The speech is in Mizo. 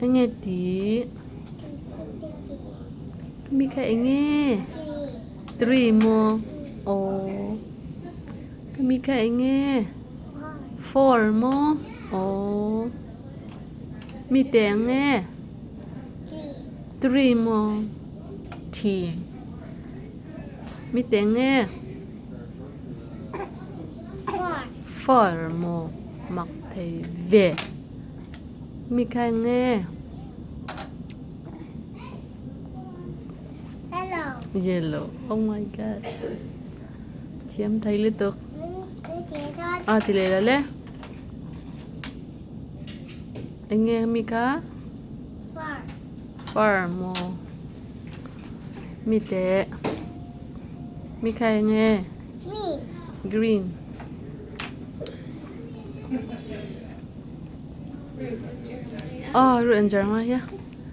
Enge ti? Mi kha enge? Tree maw? Aw. Mi kha enge? Four maw? Aw. Mi te enge? Tree maw? Thi. Mi te enge? Four maw? Mak thei ve. Mi kha enge? Yellow. Oh my god. Thiam thei lutuk. A ti leh lo le. Enge mi kha? Far maw? Mi te. Mi kha enge? Green. Oh, root and Jeremiah.